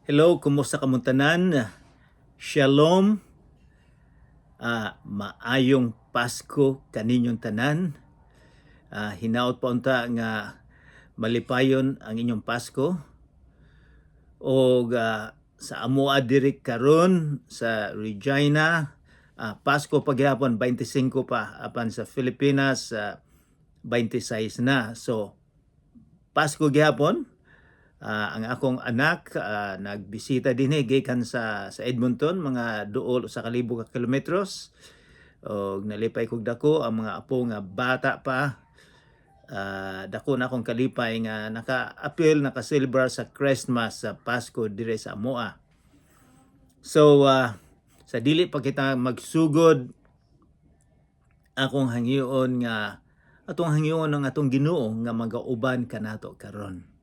Hello, kumusta kamong tanan? Shalom. Maayong Pasko kaninyong tanan. Hinaot pa unta nga malipayon ang inyong Pasko. Og sa amoa diri karon sa Regina, Pasko paghapon 25 pa, apan sa Pilipinas 26 na. So Pasko gihapon. Ang akong anak nagbisita dinhi gikan sa Edmonton, mga duol 1,000 ka kilometros. Og nalipay kog dako ang mga apo nga bata pa. Dako na akong kalipay nga naka-apil, naka-celebrate sa Christmas, sa Pasko dire sa amoa. So sa dili pa kita magsugod, akong hangyoon nga atong hangyoon ang atong Ginoo nga magauban kanato karon.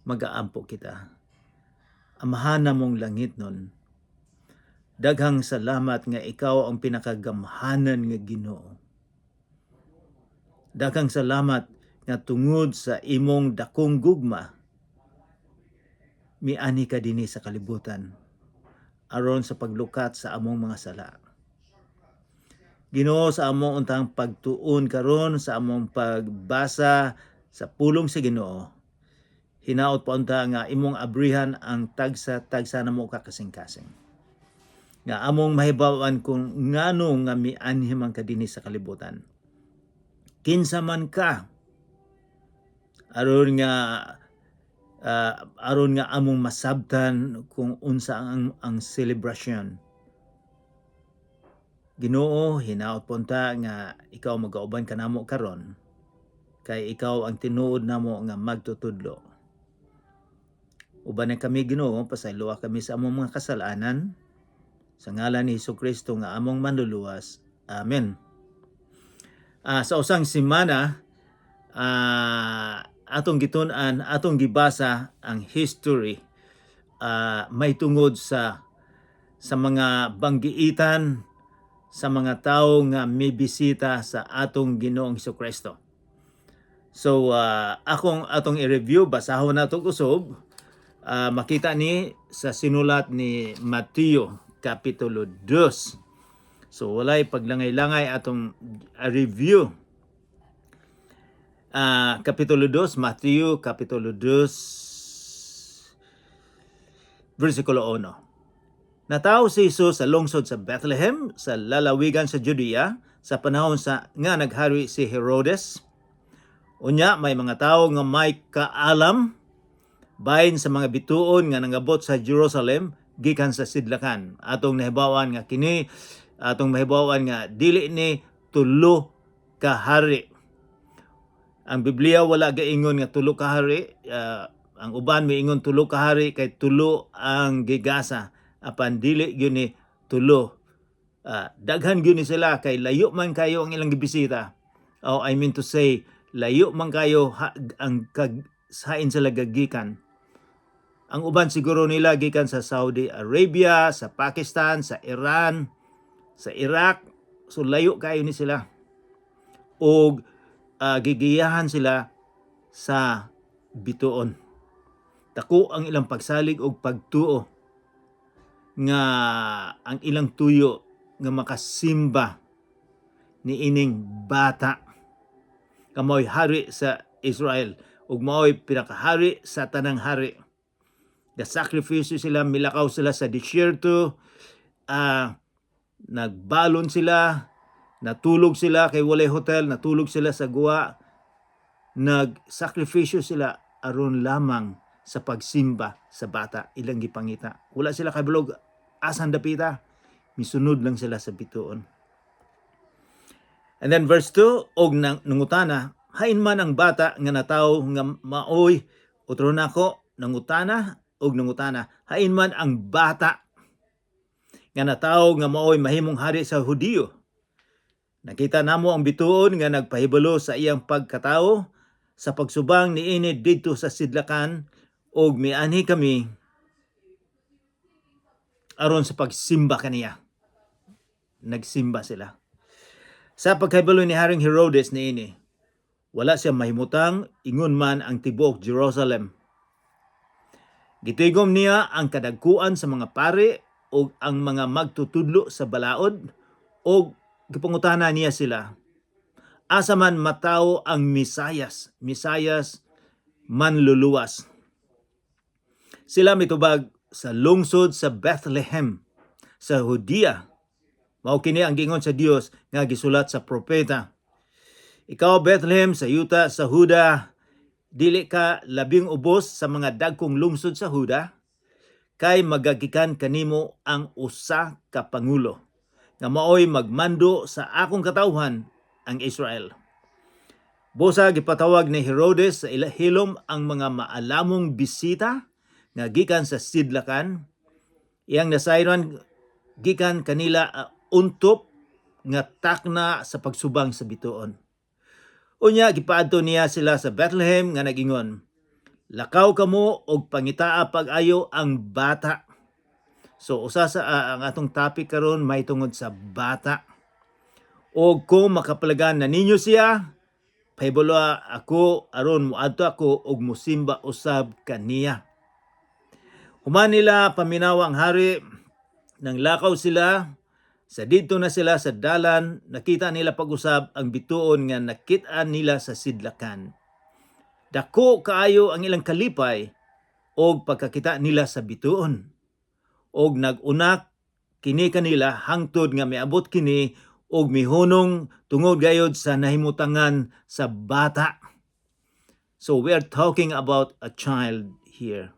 Magaampo kita. Amahan namong langitnon, daghang salamat nga ikaw ang pinakagamhanan nga Ginoo. Daghang salamat nga tungod sa imong dakong gugma, miani ka dinhi sa kalibutan aron sa paglukat sa among mga sala. Ginoo, sa among untang pagtuon karon, sa among pagbasa sa pulong sa Ginoo, hinaot pa unta nga imong abrihan ang tagsa-tagsa namo ka kasing-kasing. Nga among mahibaw-an kung ngano nga mianhi man ka dinhi sa kalibutan. Kinsa man ka, aron nga among masabtan kung unsa ang selebrasyon. Ginoo, hinaot po unta nga ikaw magauban kanamo karon kay ikaw ang tinuod namo nga magtutudlo. Uban na kami, Ginoo, pasayloa kami sa among mga kasalanan. Sa ngalan ni Hesus Kristo nga among manluluwas. Amen. Sa usang semana, atong gitun-an, atong gibasa ang history may tungod sa mga banggiitan sa mga tao nga mibisita sa atong Ginoong Hesus Kristo. So akong atong i-review, basahon nato usob. Makita ni sa sinulat ni Mateo kapitulo 2. So walay paglangay-langay, atong review. Kapitulo 2, Mateo kapitulo 2, versikulo 1. Natawo si Jesus sa lungsod sa Bethlehem sa lalawigan sa Judea sa panahon sa nga naghari si Herodes. Unya may mga tawo nga may kaalam bahin sa mga bituon nga nangabot sa Jerusalem gikan sa sidlakan. Atong nahibawan nga kini, atong mahibawan nga dili ni tulo ka hari. Ang Biblia wala gaingon nga tulo ka hari. Ang uban miingon tulo ka hari kay tulo ang gigasa. Apan dili gyud ni tulo. Daghan gyud ni sila kay layo man kayo ang ilang gibisita. Oh, I mean to say, layo man kayo ha, ang kag sain sila gagikan. Ang uban siguro nila gikan sa Saudi Arabia, sa Pakistan, sa Iran, sa Iraq. So layo kayo ni sila. Og gigiyahan sila sa bituon. Dako ang ilang pagsalig og pagtuo nga ang ilang tuyo nga makasimba ni ining bata nga mao'y hari sa Israel ug mao'y pinakahari sa tanang hari. Gasakripisyo sila, milakaw sila sa disyerto, nagbalon sila, natulog sila kay walay hotel, natulog sila sa guwa, nagsakripisyo sila aron lamang sa pagsimba sa bata ilang gipangita. Wala sila kabilog asan dapita, misunod lang sila sa bituon. And then verse 2, og nang nangutana, hain man ang bata nga natawo nga maoy, utro nako, nangutana og nangutana, hain man ang bata nga natawo nga maoy mahimong hari sa Hudiyo? Nakita namo ang bituon nga nagpahibalo sa iyang pagkatawo sa pagsubang niini didto sa sidlakan og mianhi kami aron sa pagsimba kaniya. Nagsimba sila. Sa pagkahibalo ni Haring Herodes niini, wala siya mahimutang, ingon man ang tibuok Jerusalem. Gitigom niya ang kadagkuan sa mga pari ug ang mga magtutudlo sa balaod ug gipangutana niya sila. Asa man matawo ang Mesayas? Mesayas, manluluwas. Sila mitubag, "Sa lungsod sa Bethlehem, sa Judea. Mao kini ang giingon sa Dios nga gisulat sa propeta: Ikaw, Bethlehem, sa yuta sa Huda, dili ka labing ubos sa mga dagkong lungsod sa Huda, kay magagikan kanimo ang usa ka pangulo nga maoy magmando sa akong katawhan, ang Israel." Busa gipatawag ni Herodes sa hilom ang mga maalamong bisita nga gikan sa sidlakan. Iyang nasayran gikan kanila untop nga takna sa pagsubang sa bituon. Unya gipaadto niya sila sa Bethlehem nga nagingon, "Lakaw kamo og pangitaa pag-ayo ang bata." So usa sa ang atong topic karon may tungod sa bata. "Og kung makapalagan na ninyo siya, pahibaloa ako aron moadto ako og musimba usab kaniya." Human nila paminawa ang hari, nang lakaw sila, sa didto na sila sa dalan, nakita nila pag-usab ang bituon nga nakit-an nila sa sidlakan. Dako kaayo ang ilang kalipay og pagkakita nila sa bituon. Og nag-unak kini kanila hangtod nga miabot kini og mihunong tungod gayod sa nahimutangan sa bata. So we are talking about a child here.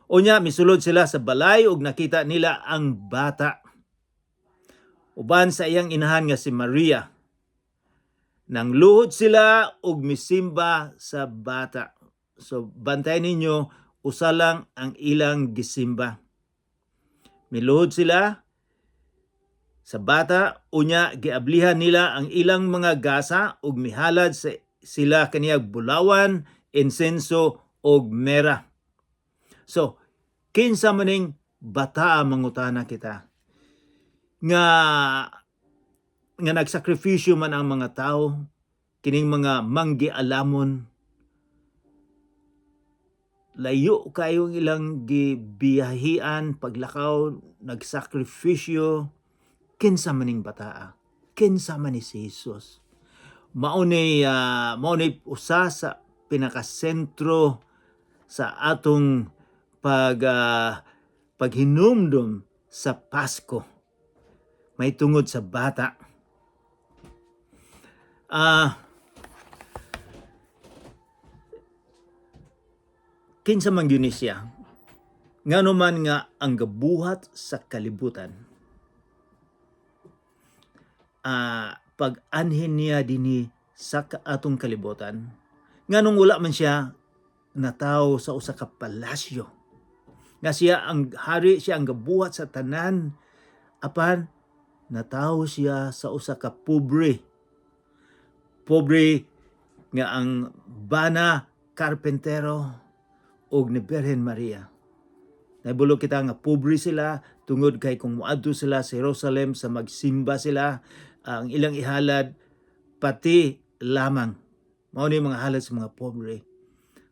Unya misulod sila sa balay ug nakita nila ang bata uban sa iyang inahan nga si Maria. Nang luhod sila ug misimba sa bata. So bantay ninyo, usa lang ang ilang gisimba. Miluhod sila sa bata, unya giablihan nila ang ilang mga gasa ug mihalad sa sila kaniya bulawan, insenso ug mera. So, kinsa maning bata, mangutana kita, nga nagsakripisyo man ang mga tao, kining mga manggialamon, layo kayo ang ilang gibiyahian paglakaw, nagsakripisyo? Kinsa maning bataa? Kinsa man ni si Jesus? Mao ni usa sa pinakasentro sa atong paghinumdum sa Pasko, may tungod sa bata. Kinsa man gyud ni siya? Ngano man nga ang gabuhat sa kalibutan, pag-anhin niya dinhi sa atong kalibutan, nganong wala man siya natawo sa usa ka palasyo? Nga siya ang hari, siya ang gabuhat sa tanan, apan natawo siya sa usa ka pobre. Pobre nga ang bana karpentero og ni Birhen Maria. Nahibalo kita nga pobre sila tungod kay kung moadto sila sa Jerusalem sa magsimba sila, ang ilang ihalad pati lamang. Mao ni mga halad sa mga pobre.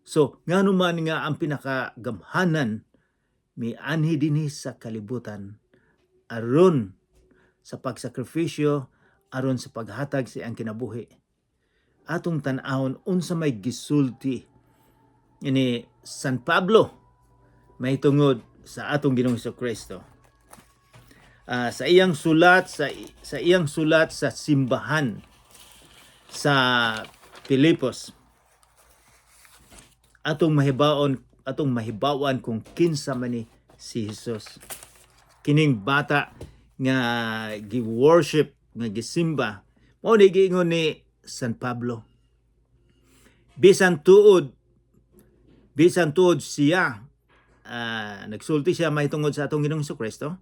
So, ngano man nga ang pinakagamhanan mianhi dinhi sa kalibutan aron sa pagsakripisyo, aron sa paghatag sa iyang kinabuhi? Atong tan-awon unsa may gisulti ini San Pablo may tungod sa atong Ginoong Kristo. Sa iyang sulat sa simbahan sa Filipos, atong mahibawan kung kinsa man ni si Jesus. Kining bata nga gi-worship, nga gisimba, mao ni giingon ni San Pablo. Bisan tuod siya, nagsulti siya mahitungod sa atong Ginoong Kristo,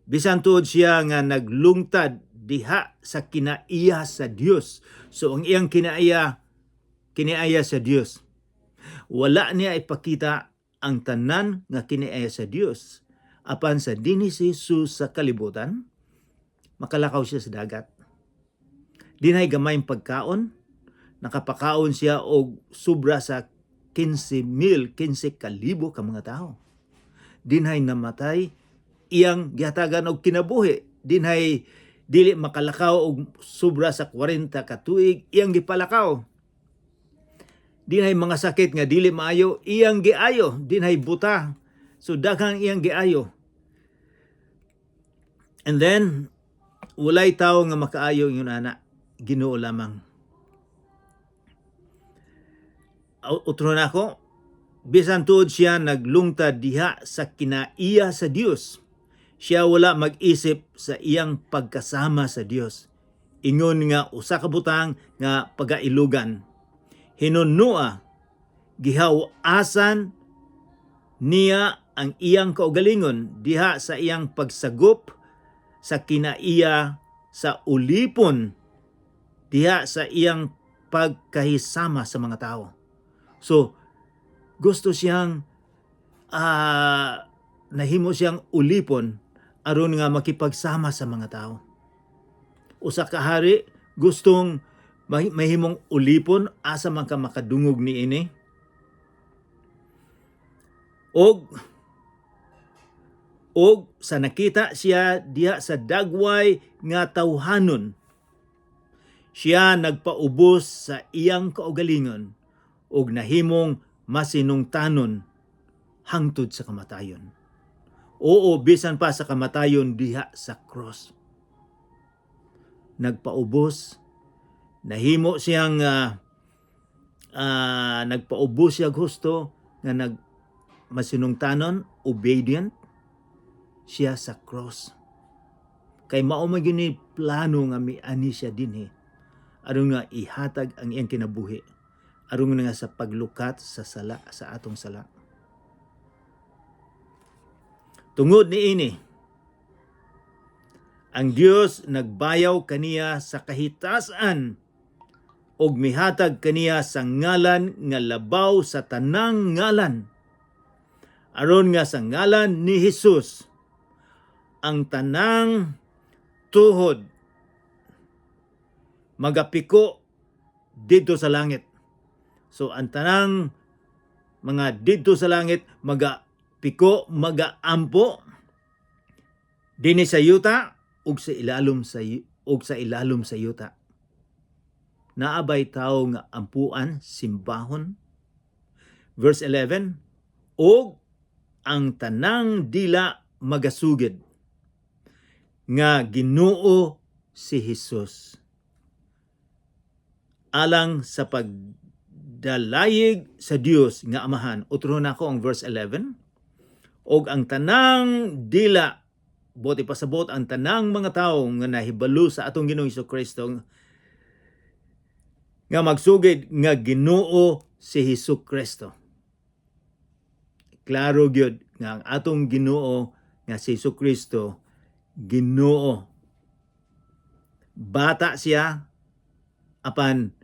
bisan tuod siya nga naglungtad diha sa kinaiya sa Dios. So ang iyang kinaiya, kinaiya sa Dios. Wala niya ipakita ang tanan nga kinaiya sa Dios. Apan sa dinhi si Jesus sa kalibutan, makalakaw siya sa dagat. Dinay gamay pagkaon, nakapakaon siya og sobra sa 15,000, 15 kalibo ka mga tao. Dinhay namatay, iyang gihatagan og kinabuhi. Dinhay dili makalakaw og sobra sa 40 ka tuig, iyang gipalakaw. Dinhay mga sakit nga dili maayo, iyang giayo. Dinhay buta. So daghang iyang giayo. And then walay tawo nga makaayo ingon ana, Ginoo lamang. Utro na ako, bisan tuod siya naglungtad diha sa kinaiya sa Dios, siya wala mag-isip sa iyang pagkasama sa Dios, ingon nga usa ka butang nga pagailugan. Hinunua, gihaw-asan niya ang iyang kaugalingon diha sa iyang pagsagop sa kinaiya sa ulipon, diha sa iyang pagkahisama sa mga tao. So, gusto siyang nahimo siyang ulipon aron nga makipagsama sa mga tao. Usa ka hari gustong mahimong ulipon, asa man ka makadungog niini? Og sa nakita siya diha sa dagway nga tawhanon, siya nagpaubos sa iyang kaugalingon ug nahimong masinungtanon hangtod sa kamatayon. Oo, bisan pa sa kamatayon diha sa cross. Nagpaubos, nahimo siyang nagpaubos siya gusto nga nag masinungtanon, obedient siya sa cross. Kay mao man gyud ni plano nga miani siya dinhi aron nga ihatag ang iyang kinabuhi aron nga sa paglukat sa sala, sa atong sala. Tungod niini, ang Dios nagbayaw kaniya sa kahitasan og mihatag kaniya sa ngalan nga labaw sa tanang ngalan, aron nga sa ngalan ni Hesus ang tanang tuhod magapiko didto sa langit. So ang tanang mga didto sa langit magapiko, magaampo dinhi sa yuta ug sa ilalom sa yuta. Naa bay tawo nga ampuan, simbahon? Verse 11, ug ang tanang dila magasugid nga Ginoo si Hesus, alang sa pagdalayig sa Dios nga Amahan. Utro na ako ang verse 11. Og ang tanang dila, buot ipasabot, ang tanang mga tawo nga nahibalo sa atong Ginoong Kristo nga magsugid nga Ginoo si Hesus Kristo. Klaro gyud nga ang atong Ginoo nga si Hesus Kristo, Ginoo. Bata siya apan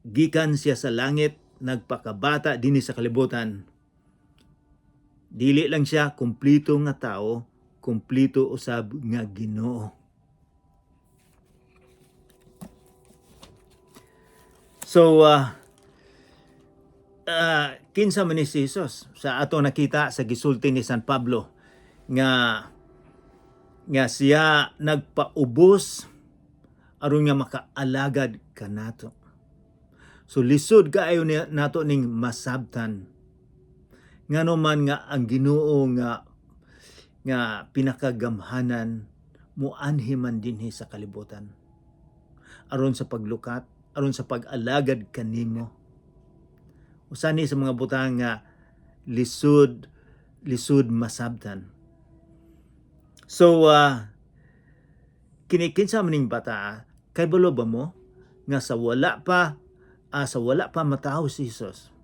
gikan siya sa langit, nagpakabata dinhi sa kalibutan. Dili lang siya kumplito nga tao, kumplito usab nga Ginoo. So, kinsa man ni si Jesus sa ato nakita sa gisulti ni San Pablo nga siya nagpaubos aron nga makaalagad kanato. So lisod kaayo nato ning masabtan ngano man nga ang Ginoo nga pinakagamhanan muanhi man dinhi sa kalibutan aron sa paglukat, aron sa pag-alagad kanimo. Usa ni sa mga butang nga lisod masabtan. So kini kinsa man ning bata, kay balo ba mo nga sa wala pa matawo si Jesus,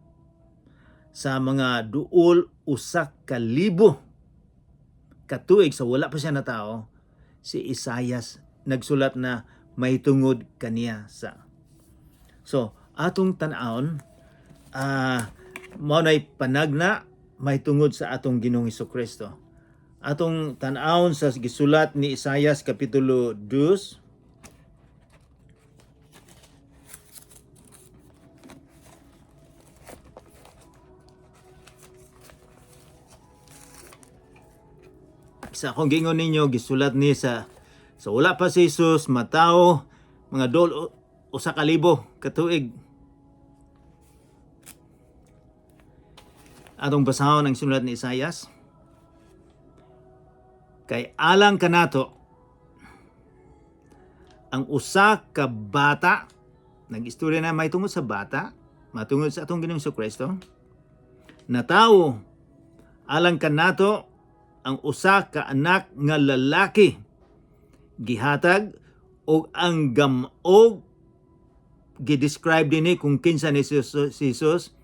sa mga duol 1,000 katuig sa wala pa siya natao, si Isayas nagsulat na mahitungod kaniya sa. So atong tan-awon, mao nay panagna mahitungod sa atong Ginoong Kristo. Atong tan-awon sa gisulat ni Isayas kapitulo 2. Sa akong giingon ninyo, gisulat ni sa wala pa si Jesus matawo, mga dol 1,000 katuig. Atong basahon ang sinulat ni Isayas. Kay alang kanato ang usa ka bata, nag-istorya na may tungod sa bata, matungod sa atong Ginoong Kristo, natawo alang kanato ang usa ka anak nga lalaki gihatag, og ang gamog, gi-describe dinhi kung kinsa ni si Jesus,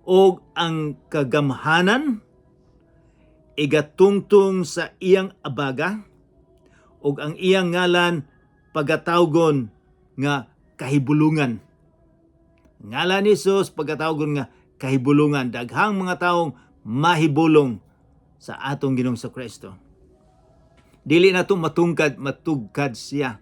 og ang kagamhanan igatungtong sa iyang abaga, og ang iyang ngalan pagatawgon nga Kahibulungan. Ngalan ni Jesus pagatawgon nga Kahibulungan. Daghang mga taong mahibulong sa atong Ginoong Kristo. Dili na to matungkad, matugkad siya.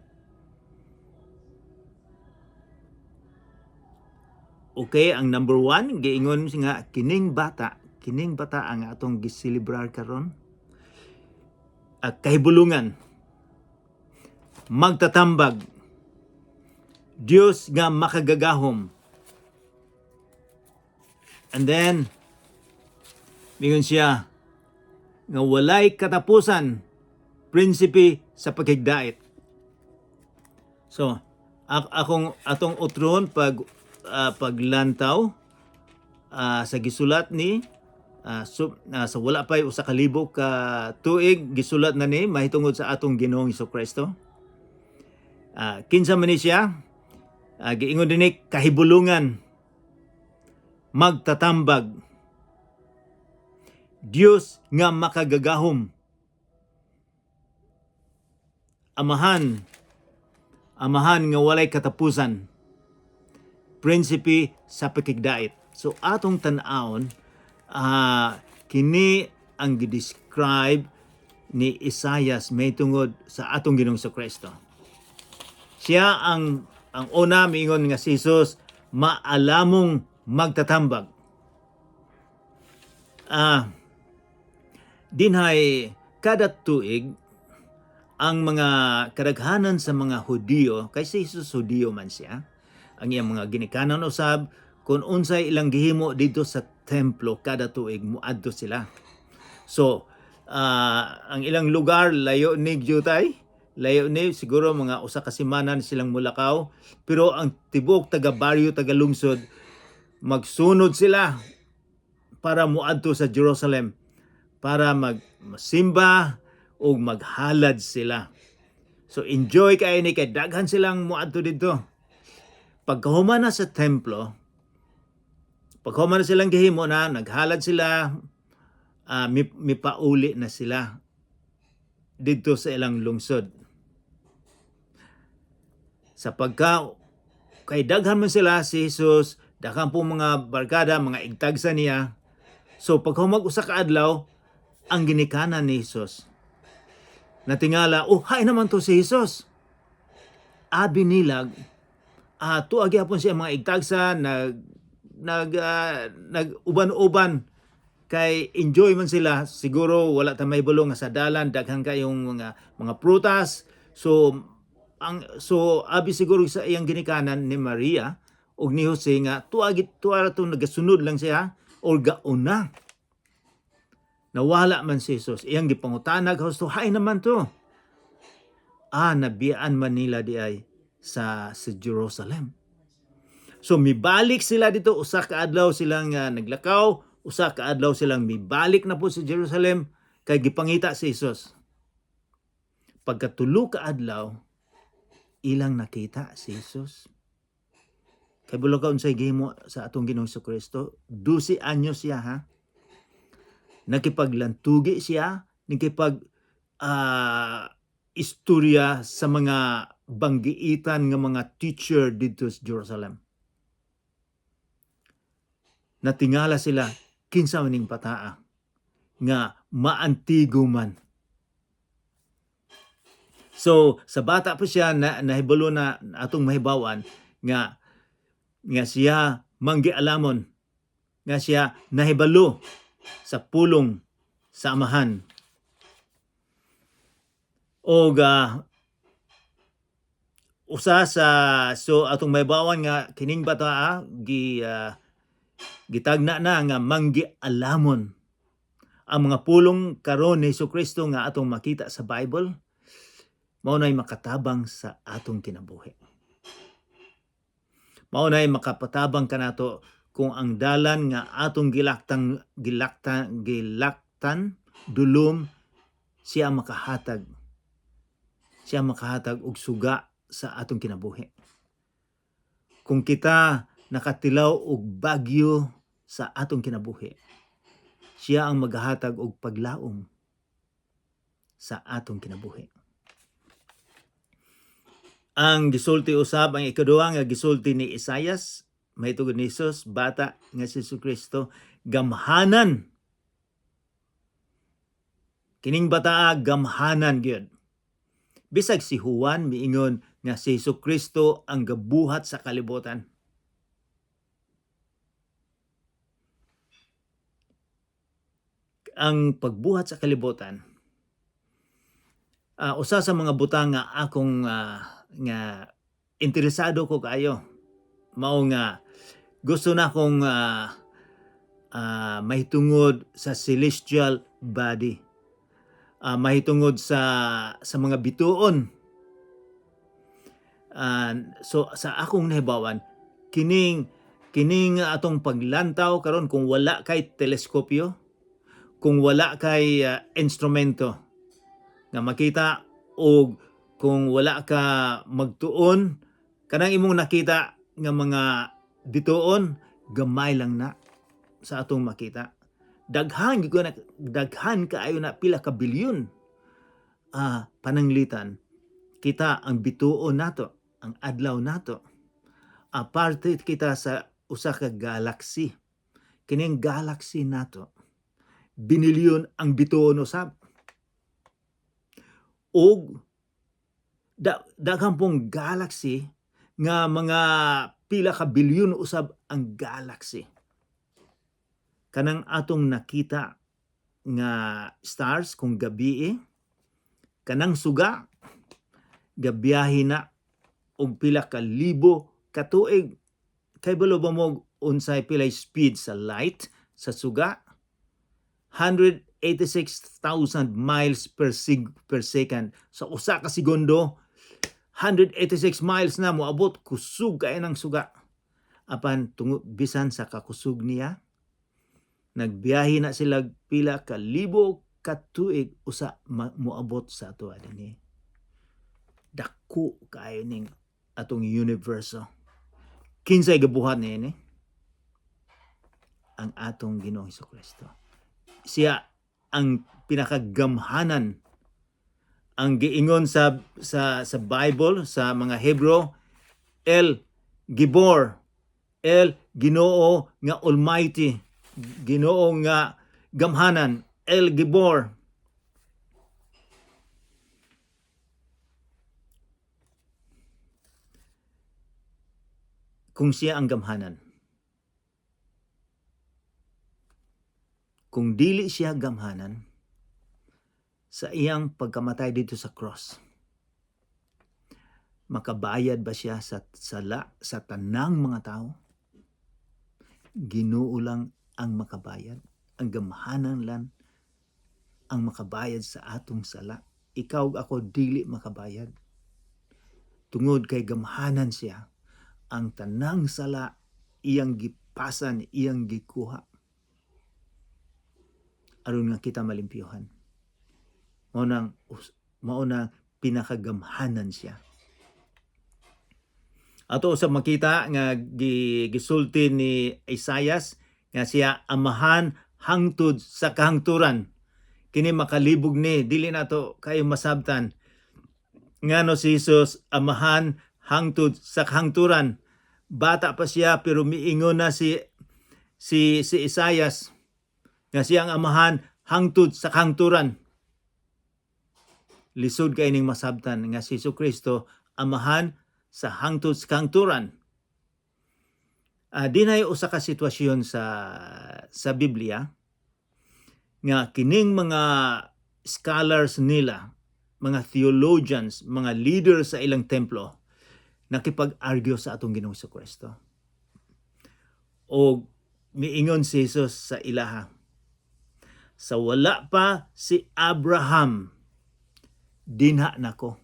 Okay, ang number 1, giingon nga kining bata ang atong giselebrar karon. Kahibulungan, magtatambag, Dios nga makagagahom. And then, mingon siya nga walay katapusan, Prinsipe sa Paghigdait. So, akong atong utron paglantaw sa gisulat ni sa wala pa'y 1,000 ka tuig, gisulat na ni mahitungod sa atong Ginoong Kristo. Kinsa man ni siya? Giingon dinhi Kahibulungan, magtatambag, Dios nga makagagahom, Amahan nga walay katapusan, Prinsipe sa Pakigdait. So atong tan-awon, kini ang gi-describe ni Isaias may tungod sa atong Ginoong Kristo. Siya ang una, miingon nga si Jesus maalamong magtatambag. Dinhay kada tuig ang mga kadaghanan sa mga Hudiyo, kay si Jesus Hudiyo man siya, ang iyang mga ginikanan usab, kung unsay ilang gihimo dito sa templo kada tuig, muadto sila. So, ang ilang lugar layo ni gyutay, layo ni siguro mga 1 ka semana silang mulakaw, pero ang tibok taga baryo, taga lungsod, magsunod sila para muadto sa Jerusalem para magmasimba o maghalad sila. So enjoy kay ni kay daghan silang muadto didto. Pagkahuman na sa templo, pagkahuman na silang gihimo na, naghalad sila, mipauli na sila didto sa ilang lungsod. Sa pagka kay daghan man sila, si Jesus, daghan po mga barkada, mga igtagsa niya. So paghumag 1 ka adlaw, ang ginikanan ni Jesus natingala, "Oh, hay naman to si Jesus." Abi nilag, tuag gyapon siya mga igtagsa, nag nag nag uban-uban kay enjoy man sila. Siguro wala ta mahibalo nga sa dalan daghan kayong mga prutas. So abi siguro sa iyang ginikanan ni Maria ug ni Jose nga tuagi tuara to, nagasunod lang siya or gauna. Nawala man si Jesus. Iyang gipangutanag husto, "Hay naman to." Nabiyaan man nila di ay sa Jerusalem. So mibalik sila dito, 1 ka adlaw silang naglakaw, 1 ka adlaw silang mibalik na po sa Jerusalem kay gipangita si Jesus. Pagkatulo ka adlaw, ilang nakita si Jesus. Kay bulo ka unsay gihimo sa atong Ginoong Kristo? 12 anyos siya, ha. Nakipaglantugi siya, nakipag istorya sa mga banggiitan nga mga teacher dito sa Jerusalem. Natingala sila, kinsa man ning bataa nga maantigo man. So sa bata pa siya na nahibalo na atong mahibawan nga siya manggialamon, nga siya nahibalo sa pulong sa Amahan. Og usa sa, so atong mahibaw-an nga kining bata gi gitagna na nga manggialamon. Ang mga pulong karon ni Kristo nga atong makita sa Bible mao nay makatabang sa atong kinabuhi. Mao nay makapatabang kanato kung ang dalan nga atong gilaktang gilaktan gilaktan dulom, siya makahatag og suga sa atong kinabuhi. Kung kita nakatilaw og bagyo sa atong kinabuhi, siya ang maghahatag og paglaom sa atong kinabuhi. Ang gisulti usab, ang ikaduha nga gisulti ni Isayas mahitungod ni Jesus, bata nga si Kristo, gamhanan. Kining bata gamhanan gyud. Bisag si Juan miingon nga si Hesus Kristo ang gabuhat sa kalibutan. Ang pagbuhat sa kalibutan, usa sa mga butang nga akong nga interesado ko kaayo, mao nga gusto na akong mahitungod sa celestial body, mahitungod sa mga bituon. So sa akong nahibawan, kining kining atong paglantaw karon, kung wala kay teleskopyo, kung wala kay instrumento nga makita og kung wala ka magtuon, kanang imong nakita nga mga bituon, gamay lang na sa atong makita. Daghan gyud na, daghan kaayo na, pila ka bilyon. Pananglitan kita ang bituon nato, ang adlaw nato, aparte kita sa usa ka galaxy. Kining galaxy nato, binilyon ang bituon usab og daghan pong galaxy nga mga pila ka bilyon usab ang galaxy. Kanang atong nakita nga stars kung gabi, kanang suga gabiyahe na og pila ka libo ka tuig. Kay balo ba mo unsay pilay speed sa light sa suga? 186,000 miles per second. Sa usa ka segundo, 186 miles na moabot. Kusog kay ng suga. Apan tungo bisan sa kakusog niya, nagbiyahe na sila pila ka libo ka tuig usa moabot sa ato dinhi. Dako kaayo ning atong universo. Kinsay gabuhat niini? Ang atong Ginoong Kristo. Siya ang pinakagamhanan. Ang giingon sa Bible, sa mga Hebrew, El Gibor, El Ginoo nga Almighty, Ginoo nga gamhanan, El Gibor. Kung siya ang gamhanan, kung dili siya gamhanan sa iyang pagkamatay dito sa cross, makabayad ba siya sa sala sa tanang mga tao? Ginoo lang ang makabayad. Ang gamhanan lang ang makabayad sa atong sala. Ikaw, ako, dili makabayad. Tungod kay gamhanan siya, ang tanang sala iyang gipasan, iyang gikuha aron nga kita malimpyuhan. Mao nang pinakagamhanan siya. Ato usab makita nga gisulti ni Isayas nga siya Amahan hangtod sa kahangturan. Kini makalibog ni, dili nato kayo masabtan ngano si Jesus Amahan hangtod sa kahangturan. Bata pa siya pero miingon na si Isayas nga siyang Amahan hangtod sa kahangturan. Lisod kay ning masabtan nga si Kristo Amahan sa hangtod sa kahangturan. Dinay usa ka sitwasyon sa Biblia nga kining mga scholars nila mga theologians, mga leaders sa ilang templo nakipag-argue sa atong Ginoong Kristo. O miingon si Jesus sa ilaha, "Sa wala pa si Abraham, dinha nako."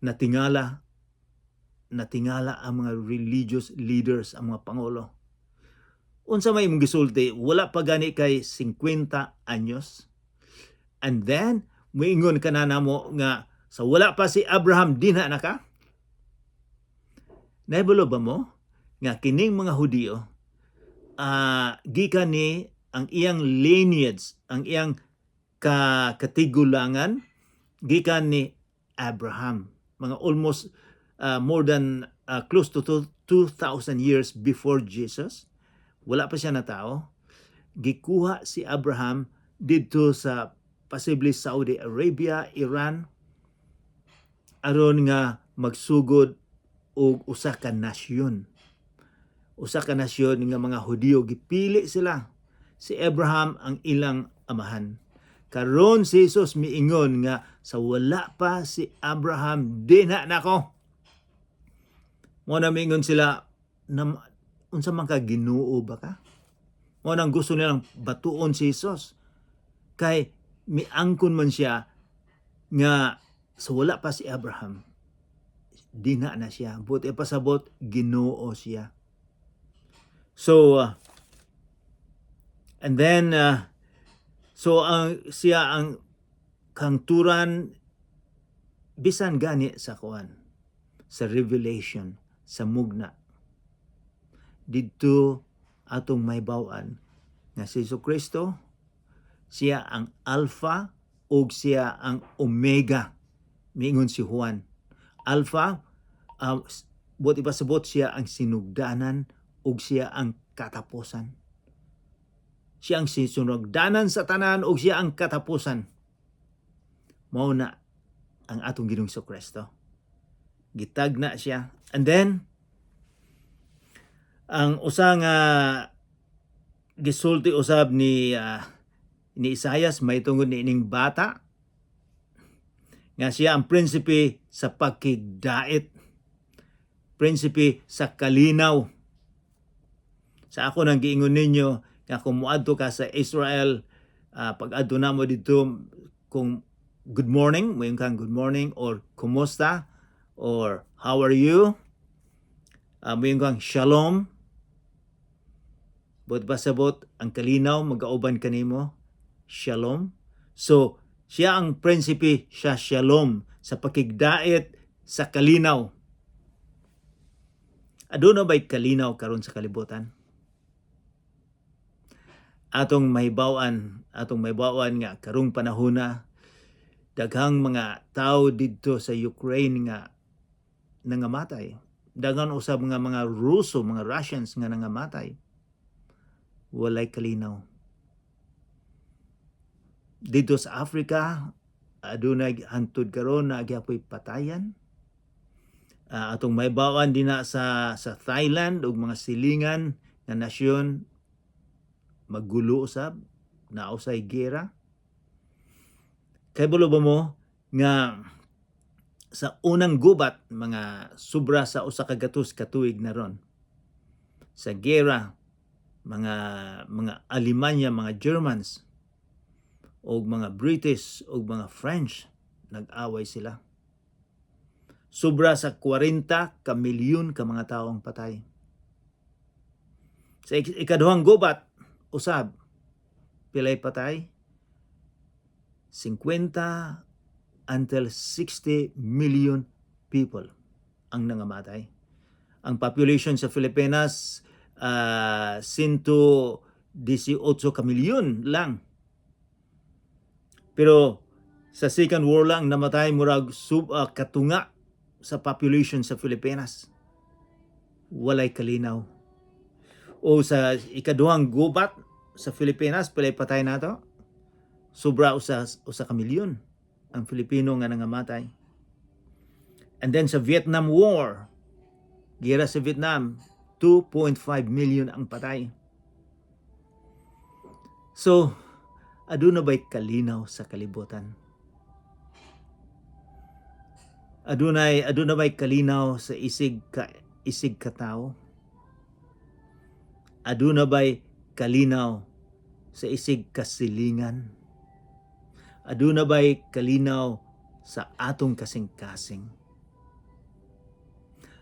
Natingala, natingala ang mga religious leaders, ang mga pangulo. Unsa may imong gisulti, wala pa gani kay 50 anyos? And then, muingon ka na namo nga sa wala pa si Abraham, dinha na ka? Nahibalo ba mo nga kining mga Hudiyo, gikan ni ang iyang lineage, ang iyang katigulangan gikan ni Abraham? Mga almost more than close to 2,000 years before Jesus, wala pa siya na tao, gikuha si Abraham didto sa possibly Saudi Arabia, Iran, aron nga magsugod og usa ka nasyon. Usa ka nasyon nga mga Hudiyo, gipili sila. Si Abraham ang ilang amahan. Karon si Jesus miingon nga sa wala pa si Abraham, dinha nako. Mo na miingon sila na, "Unsa man ka, Ginoo ba ka?" Mo nang gusto nilang batuon si Jesus. Kay miangkon man siya nga sa wala pa si Abraham, dinha na siya. Buot ipasabot, Ginoo siya. So, and then, so ang siya ang kangturan bisan gani sa kuan, sa Revelation, sa mugna. Didto atong mahibaw-an nga si Jesu Kristo, siya ang Alpha ug siya ang Omega. Miingon si Juan. Alpha, buot ipasabot, siya ang sinugdanan ug siya ang katapusan. Siya ang sinugdanan sa tanan ug siya ang katapusan. Mao na ang atong Ginoong Kristo. Gitagna siya. And then, ang usa nga gisulti usab ni Isayas may tungod ni ining bata nga siya ang prinsipe sa pakigdait, prinsipe sa kalinaw. Sa ako nang giingon ninyo nga kung muadto ka sa Israel, pag adto na mo didto, kung good morning, moingon kang "Good morning" or "Kumusta" or "How are you?" Moingon kang "Shalom." Buot pasabot, ang kalinaw magauban kanimo. Shalom. So, siya ang prinsipe sa shalom, sa pakigdait, sa kalinaw. Aduna ba'y kalinaw karon sa kalibutan? Atong mahibaw-an nga karong panahona daghang mga tao didto sa Ukraine nga nangamatay. Daghan usab nga mga Ruso, mga Russians nga nangamatay. Walay kalinaw. Didto sa Africa, adunay hantod karon na gyapoy patayan. Atong mahibaw-an dinha sa Thailand ug mga silingan nga nasyon, magulo usab, naa usay gera. Kabalo ba mo nga sa unang gubat, mga sobra sa 100 ka tuig na ron, sa gera mga Alemanya, mga Germans o mga British o mga French, nag-away sila. Sobra sa 40 ka milyon ka mga tao ang patay. Sa ikaduhang gubat, usab, pilay patay? 50 until 60 million people ang nangamatay. Ang population sa Pilipinas, 118 ka milyon lang. Pero sa Second World lang namatay murag sub katunga sa population sa Pilipinas. Walay kalinaw. O sa ikaduhang gubat sa Pilipinas, pilay patay nato? Sobra usa ka milyon ang Filipino nga nangamatay. And then sa Vietnam War, gera sa Vietnam, 2.5 million ang patay. So, Aduna ba'y kalinaw sa kalibutan? Aduna ba'y kalinaw sa isig ka tao? Aduna ba'y kalinaw sa isig kasilingan? Aduna ba'y kalinaw sa atong kasing-kasing?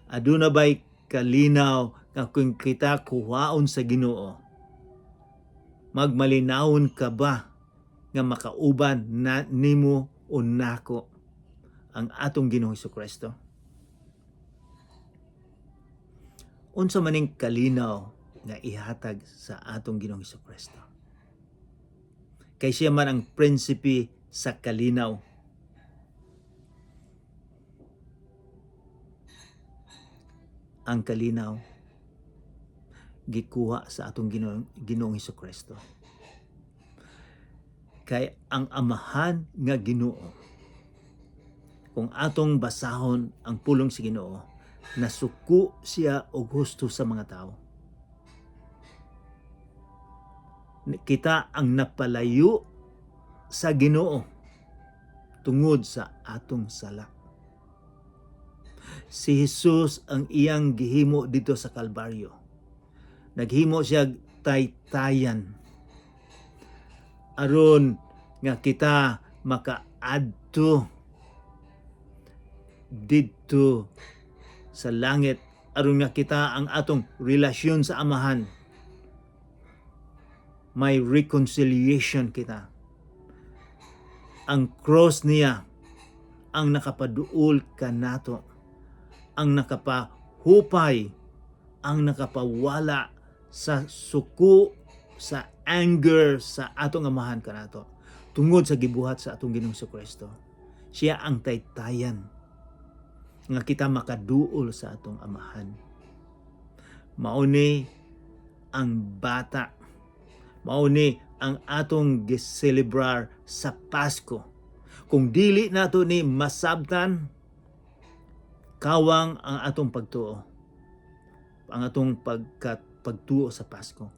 Aduna ba'y kalinaw nga kung kita kuhaon sa Ginoo, magmalinawon ka ba nga makauban na nimo o nako ang atong Ginoong Hesukristo? Unsa maning kalinaw nga ihatag sa atong Ginoong Hesukristo? Kay siya man ang prinsipe sa kalinaw. Ang kalinaw gikuha sa atong Ginoong Hesukristo. Kay ang Amahan nga Ginoo, kung atong basahon ang pulong sa Ginoo, nasuko siya og husto sa mga tao. Kita ang napalayo sa Ginoo tungod sa atong sala. Si Jesus ang iyang gihimo dito sa Kalbaryo. Naghimo siya taytayan aron nga kita makaadto didto sa langit, aron nga kita ang atong relasyon sa Amahan may reconciliation kita. Ang cross niya ang nakapaduol kanato, ang nakapahupay, ang nakapawala sa suko, sa anger sa atong Amahan kanato tungod sa gibuhat sa atong Ginoong Kristo. Siya ang taytayan nga kita makaduol sa atong Amahan. Mauni ang bata. Mauni ang atong giselebrar sa Pasko. Kung dili nato ni masabtan, kawang ang atong pagtuo. Ang atong pagtuo sa Pasko.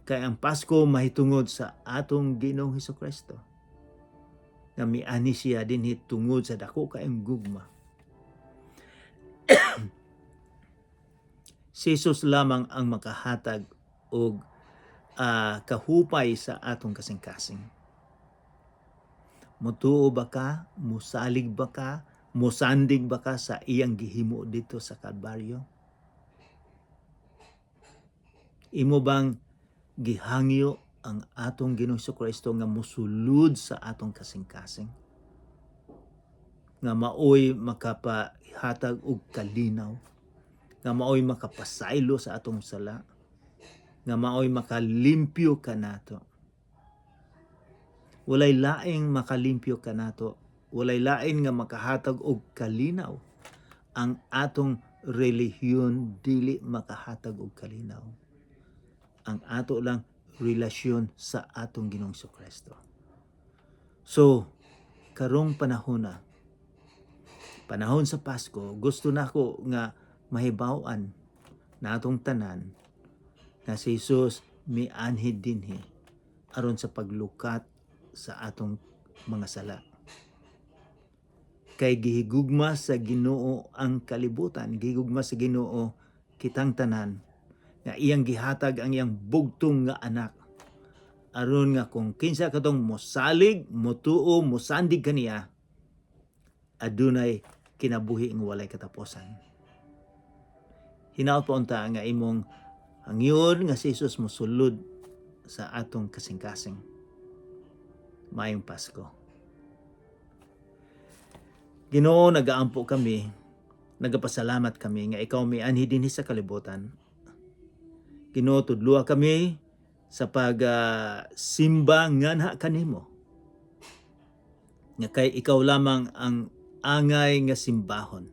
Kay ang Pasko mahitungod sa atong Ginoong Hesukristo. Nga miani siya dinhi tungod sa dako kaayong gugma. Si Jesus lamang ang makahatag og kahupay sa atong kasing-kasing. Mutuo ba ka? Musalig ba ka? Musandig ba ka sa iyang gihimo dito sa Kalbaryo? Imo bang gihangyo ang atong Ginoong Kristo nga musulod sa atong kasing-kasing? Nga maoy makapahatag og kalinaw, nga maoy makapasaylo sa atong sala, nga maoy makalimpyo kanato. Walay laing makalimpyo kanato, walay lain nga makahatag og kalinaw. Ang atong relihiyon dili makahatag og kalinaw. Ang ato lang relasyon sa atong Ginoong Kristo. So, karong panahon na, panahon sa Pasko, gusto nako nga mahibaw-an natong tanan nga si Jesus mianhi dinhi aron sa paglukat sa atong mga sala. Kay gihigugma sa Ginoo ang kalibutan, gihigugma sa Ginoo kitang tanan, nga iyang gihatag ang iyang bugtong nga anak aron nga kung kinsa katong mosalig, motuo, mosandig kaniya, adunay kinabuhi nga walay katapusan. Hinaot pa unta nga imong hangyon nga si Jesus mosulod sa atong kasing-kasing. Maayong Pasko. Ginoo, nagaampo kami, nagapasalamat kami nga ikaw mianhi dinhi sa kalibutan. Ginoo, tudloa kami sa pag simba nganha kanimo. Nga kay ikaw lamang ang angay nga simbahon.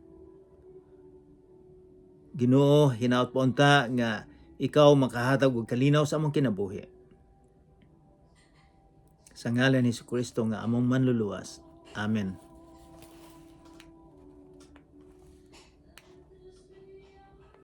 Ginoo, hinaot po unta nga ikaw makahatag og kalinaw sa among kinabuhi. Sa ngalan ni Kristo nga among manluluwas. Amen.